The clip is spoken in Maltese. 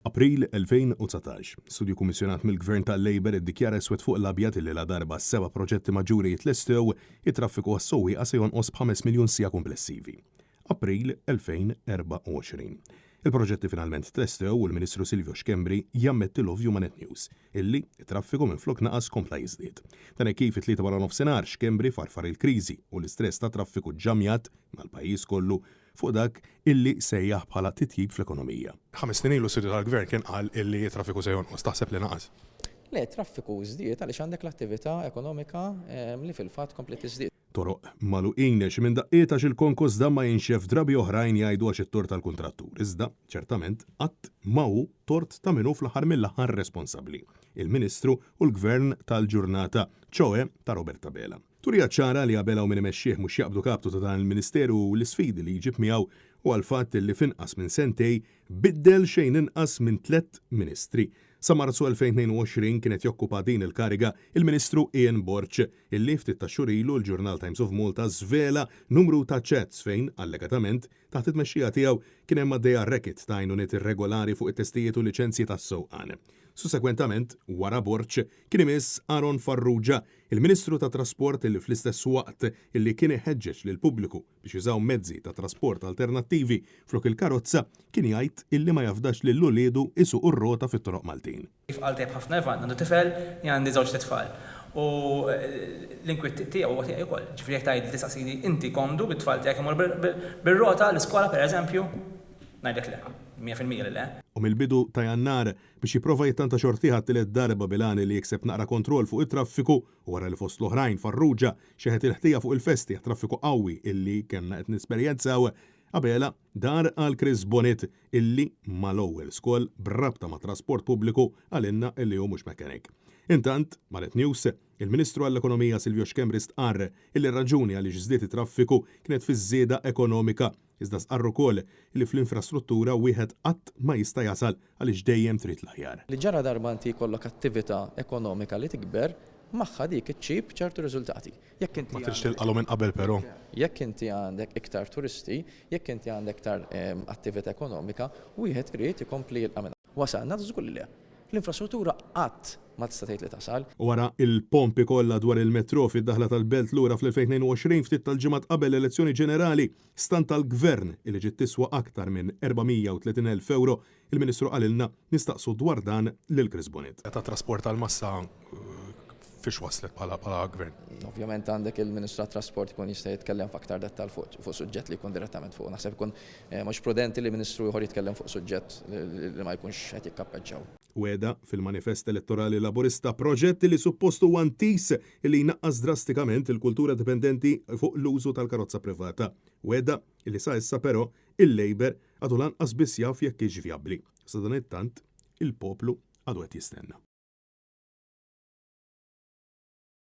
April 2019, Studju kummissjonat mill-Gvern tal-Labour iddikjara iswed fuq l-abjad illi ladarba s-seba' proġetti maġġuri jitlestew, it-traffiku għas-sewwieqa se jonqos b'5 miljun siegħa kumplessivi. April 2024. Il-proġetti finalment tlestew u l-Ministru Silvio Schembri jammetti l-ovvju ma' Net News, illi t-traffiku minflok naqas kompla jiżdied. Dan hekk kif it-Tlieta waranofsinhar Schembri farfar il-kriżi u l-istress tat-traffiku ġġammjat mal-pajjiż kollu fuq dak illi sejjaħ bħala titjib fl-ekonomija. 5 snin ilu s-Sidju tal-Gvern kien qal illi t-traffiku se jonqos. Taħseb li naqas? Le, t-traffiku żdied għaliex għandek l-attività ekonomika li fil-fatt kompliet tiżdied. Toroq magħluqin, xi minn daqqiet għax il-konkos dan ma jinxef, drabi oħrajn jgħidu għax it-tort tal-kuntrattur. Iżda, ċertament, qatt ma hu tort ta' min hu fl-aħħar mill-aħħar responsabbli, il-Ministru u l-Gvern tal-ġurnata, ċoe ta' Robert Abela. Turija ċara li Abela u min imexxih mhux jaqbdu kaptu ta' dan il-Ministeru u l-isfidi li jġib miegħu huwa l-fatt li f'inqas minn sentej biddel xejn inqas minn tlett Ministri. Sa Marzu 2022 kien qed jokkupa din il-kariga il-Ministru Ian Borg illi ftit tax-xhur ilu l-ġurnal Times of Malta żvela numru ta' chats fejn, allegatament, taħt it-tmexxija tiegħu kien hemm għaddejja racket ta' għajnuniet irregolari fuq it-testijiet u liċenzji tas-sewqan. Sussegwentament, wara Borg, kien imiss Aaron Farrugia Il-Ministru tat-Trasport li fl-istess waqt li kien iħeġġeġ lill-pubbliku biex jużaw mezzi ta' trasport alternattivi flok il-karozza, kien jgħid illi ma jafdax lil uliedu jsuqu r-rota fit-toroq Maltin. Kif qal tajjeb ħafna Evan, għandu tifel, jien għandi żewġt itfal. U l-inkwiet tiegħu huwa tiegħi wkoll. Ġifieri jekk tgħidli tistaqsini inti komdu bit-tfal tiegħek imorru bir-rota l-iskola pereżempju, ngħidlek le, 100% li le. U mill-bidu ta' Jannar, biex jipprova jittanta xortih għat-tielet darba bil-għan li jikseb naqra kontroll fuq it-traffiku u wara li fost l-oħrajn Farrugia xeħet il-ħtija fuq il-festi għat-traffiku qawwi illi kellna qed nesperjenzaw, Abela dar għal Chris Bonett illi mal-ewwel skoll b'rabta mat-trasport pubbliku qalilna illi hu mhux mechanic. Intant, ma' Net News, il-Ministru għall-Ekonomija Silvio Schembri stqarr illi r-raġuni għaliex żdied it-traffiku kienet fiż-żieda ekonomika Iżda stqarr ukoll li fl-infrastruttura wieħed qatt ma jista' jasal għaliex dejjem trid l-aħjar. Li ġaladarba inti jkollok attività ekonomika li tikber, magħha dik iġġib ċertu riżultati. Jekk inti Ma tridx tilqalhom minn qabel però. Jekk inti għandek iktar turisti, jekk inti għandek iktar attività ekonomika, wieħed irid ikompli jilqa' minnha. Wasalna? Żgur li le. L-infrastruttura qatt ma tista' tgħid li tasal. Wara l-pompi kollha dwar il-metrò fid-daħla tal-Belt lura fl-2022 ftit tal-ġimgħat qabel l-elezzjoni ġenerali, Stand tal-Gvern li ġiet tiswa aktar minn 430,000 ewro, il-Ministru qalilna nistaqsu dwar dan lil Chris Bonett. Tat-trasport tal-massa fiex waslet bħala Gvern? Ovvjament għandek il-Ministru tat-Trasport ikun jista' jitkellem f'aktar dettall fuq suġġett li jkun direttament fuqu. Naħseb ikun mhux prudenti li Ministru ieħor jitkellem fuq suġġett li ma jkunx qed jikkappeġġaw. Wegħda fil-manifest elettorali Laburista, proġett li suppost huwa intiż li jnaqqas drastikament il-kultura dipendenti fuq l-użu tal-karozza privata. Wegħda li sa issa però il-Labour għadu lanqas biss jaf jekk hix vjabbli. Sadanittant, il-poplu għadu qed jistenna.